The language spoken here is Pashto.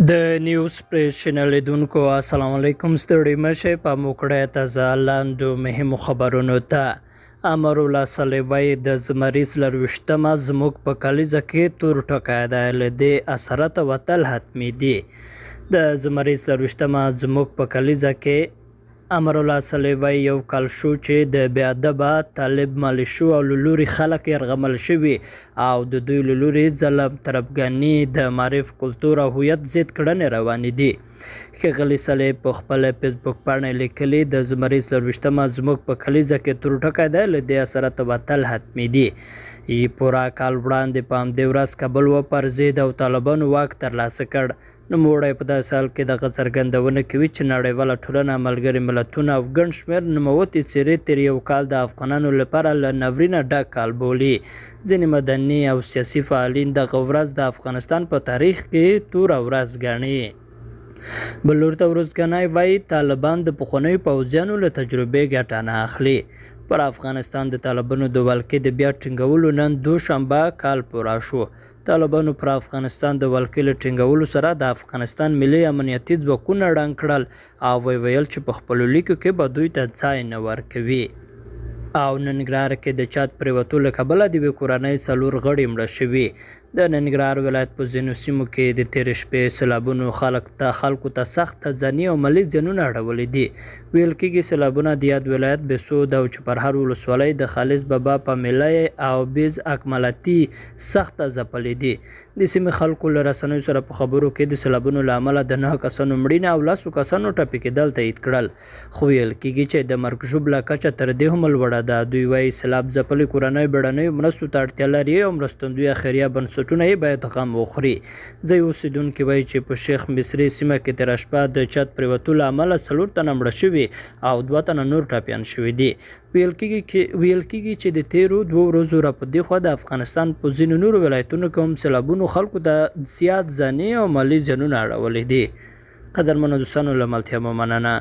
د نیوز پریس چینل لیدونکو السلام علیکم. ستړي مه شئ، پام وکړئ تازه لاندو مهمو خبرونو ته. امرالله صالح وایي د زمري 24مه زموږ په کلیزه کې تور ټکی دی، له دې اسرته وتل حتمي دي. د زمري 24مه زموږ په کلیزه کې امرالله صالح وایي یو کال شو چې د بې ادبه طالب ملیشو او له لوري خلک یرغمل شوي او د دوی له لوري ظلم، تربګني، د معارف، کلتور او هویت ضد کړنې روانې دي. ښاغلي صالح په خپله فیسبوک پاڼه لیکلي، د زمري 24مه زموږ په کلیزه کې تور ټکی دی، له دې اثرته وتل حتمي دي. پوره کال وړاندې په همدې ورځ کابل وپرځېد او طالبانو واک ترلاسه کړ. نوموړی په داسې حال کې دغه څرګندونه کوي چې نړیواله ټولنه، ملګري ملتونه او ګڼ شمېر نوموتې څېرې تېر یو کال د افغانانو لپاره له ناورینه ډک کال بولي. ځینې مدني او سیاسي فعالین دغه ورځ د افغانستان په تاریخ کې توره ورځ ګڼي. بل لور ته ورزګانی وایي طالبان د پخوانیو پوځیانو له تجربې ګټه نه اخلي. پر افغانستان د طالبانو د ولکې د بیا ټینګولو نن دوشنبه کال پوره شو. طالبانو پر افغانستان د ولکې له ټینګولو سره د افغانستان ملي امنیتي ځواکونه ړنګ کړل او ویل چې په خپلو لیکو کې به دوی ته ځای نه ورکوي. او ننګرهار کې د چت پرېوتو له کبله د یوې کورنۍ 4 غړي مړه شوي. د ننګرهار ولایت په ځینو سیمو کې د تېرې شپې سیلابونو خلکو ته سخت ځاني او مالي زیانونه اړولي دي. ویل کېږي سیلابونه د یاد ولایت بهسود او چپرهار ولسوالۍ د خالص بابا په میله او بیز اکمالاتي سخته ځپلې دي. د سیمې خلکو له رسنیو سره په خبرو کې د سیلابونو له امله د 9 کسانو مړینه او 10 کسانو ټپي کېدل تایید کړل، خو ویل کېږي چې د مرګ ژوبله کچه تر دې هم لوړه ده. دوی وایي سیلاب ځپلې کورنۍ بېړنیو مرستو ته اړتیا لري او مرستندویه خیریه بنسټونه یې باید غم وخوري. ځایي اوسېدونکي وایي چې په شیخ مصري سیمه کې تېره شپه د چت پرېوتو له امله 4 تنه مړه شوي او 2 تنه نور ټپیان شوي دي. ویل کېږي چې د تېرو 2 ورځو را په دېخوا د افغانستان په ځینو نورو ولایتونو کې هم سیلابونو خلکو ته زیات ځاني او مالي زیانونه اړولي دي. قدرمنو دوستانو له ملتیا مو مننه.